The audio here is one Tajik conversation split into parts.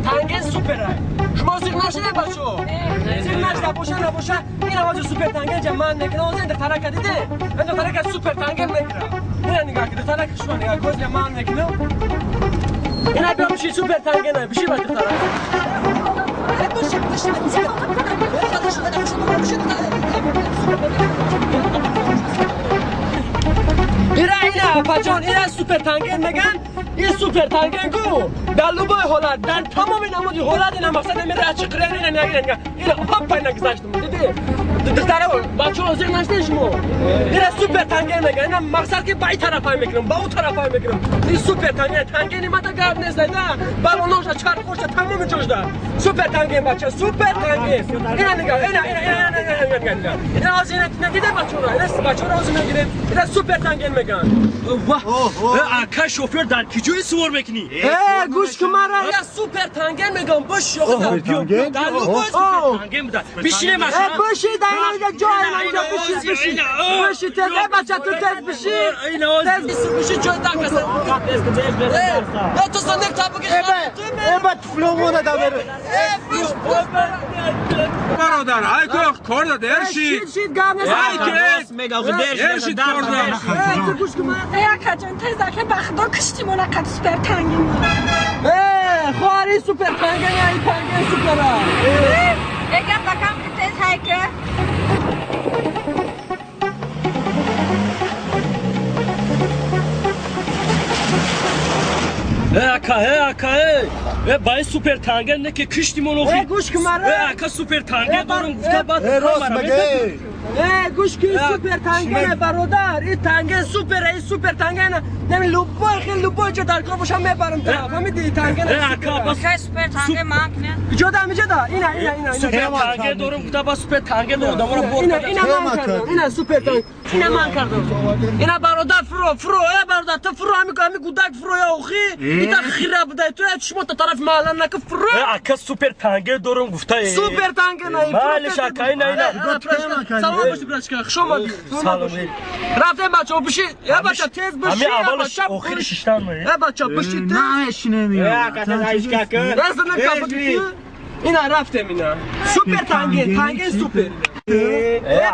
Танген супер ай. Шумо зиқ нашиде бачо? Зиқ нашида боша набоша, ин авази супер танген ҷа ман мекунам. Оз ин духтарака диде? Ин духтарака супер танген мекунам. Ина нигоҳ ки духтарака шумо нигоҳ кун, ҷа ман мекунам. Ина биё биши супер танген ай, биши ба духтарак. Биши, биши, биши. Ира ина апаҷон, ина супер танген меган. Ин супер танген ку дар любой ҳолат, дар тамоми намуди ҳолат ина мақсад мера чиқирен ина нагирен. Ина хопа ина гузаштум. Диди? Духтара бачаҳо зиқ нашдед шумо? Ина супер танген меган. Ина мақсад ки ба ин тарафай мекунам, ба ӯ тарафай мекунам. Ин супер танген, тангени мада гап нест, на. Балоношда, чархошда, тамоми ҷошда. Супер танген бача, супер танген. Ина нигоҳ, ина ина ина ина ина ина. Ина ҳозир ина диде бачаҳоро, ина бачаҳоро ҳозир мегирем. Ина супер танген меган. Ваҳ! Ака шофёр дар куҷое сувор мекунӣ? Э, гӯш кун мара, я супер танген мегам, бош ёхта. Дар любой супер танген буда. Бишине машина. Э, биши, дар инҷа ҷой, инҷа биши, биши. Биши тез, э бача ту тез биши. Тез биши ҷой дар каса. Э, ту санек табуки. Э, ба туфломона да бер. Э, биш. Бародар, ай ку кор да дерши. Шид, шид, гап нест. Ай ки дерши кор да. Э, ту гӯш кун мара. Э, акаҷон, тез ака ба худо киштимона қад супер танген. Э, хоҳари супер танген, ай танген супера. Э, гап бакам ки тез ҳайка. Э, ака, э, ака, э. Э, ба ин супер танген не ки киштимон охи. Э, гӯш кун мара. Э, ака супер танген дорум гуфта баъд. Э, рост меге. Э, гӯш кун, супер танген бародар. Ин танген супер, ин супер танген. Нами любой хел любой ҷо дар кор бошам мебарам та. Фаҳмидӣ? Танген. Э, ака, бас Хай супер танген ман кунем. Ҷода, ҷода. Ина, ина, ина, ина. Супер танген дорум гуфта ба супер танген одаморо бор. Ина, ина ман кардам. Ина супер танген. Ина ман кардам. Ина бародар фуро, фуро, э бародар, ту фуро ҳами ҳами гудак фуро я охи. Ита хира будай ту шумо та тараф маҳалла нака фуро. Э, ака супер танген дорум гуфта. Супер танген ай. Малиш ака, ина, ина. Салом боши брачка, хуш омадӣ. Салом. Рафтем бачаҳо, биши. Э бача тез биши. Ҳами аввалаш охири шиштан ме. Э бача биши тез. Намешинем. Э, ака тез айшка кун. Даст накапа. Ина рафтем ина. Супер танген, танген супер. Э,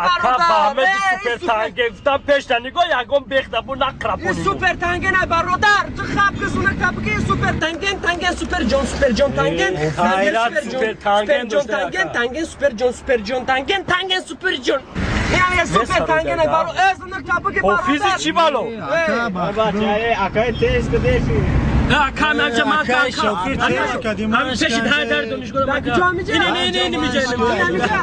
ака ба супер танген гуфтам пешта нигоҳ ягон бехта бу нақрапонӣ. Супер танген ай бародар, ту хаб кисуна кабки супер танген, танген супер ҷон, супер ҷон танген. Хайрат супер танген ҷон танген, танген супер ҷон, супер ҷон танген, танген супер ҷон. Ина супер танген ай баро, э суна кабки бародар. Ҳофизи чӣ бало? Ака, бача, э, ака тез кудеши. Ака ман ман ҳамин пеши дар донишгоҳ ман. Ина не не не миҷа ина миҷа.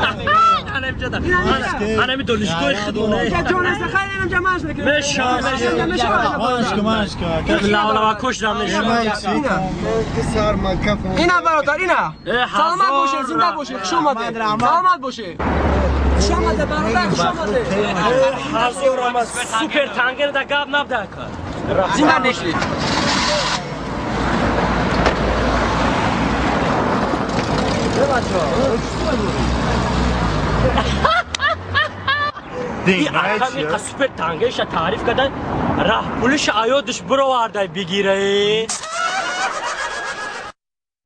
Ана ми донишгоҳи худона. Ҷон аст хайр инам ҷамъаш мекунем. Меша, меша. Машка, машка. Лавлава кушдам меша. Ина бародар, ина. Саломат бошед, зинда бошед, хуш омадед. Саломат бошед. Хуш омадед бародар, хуш омадед. Ҳазор омад супер танген да гап набда ака. Зинда бошед. Ин ака миқа супер тангеша таъриф кардан, раҳпулиша аёдиш бировардай бигирае.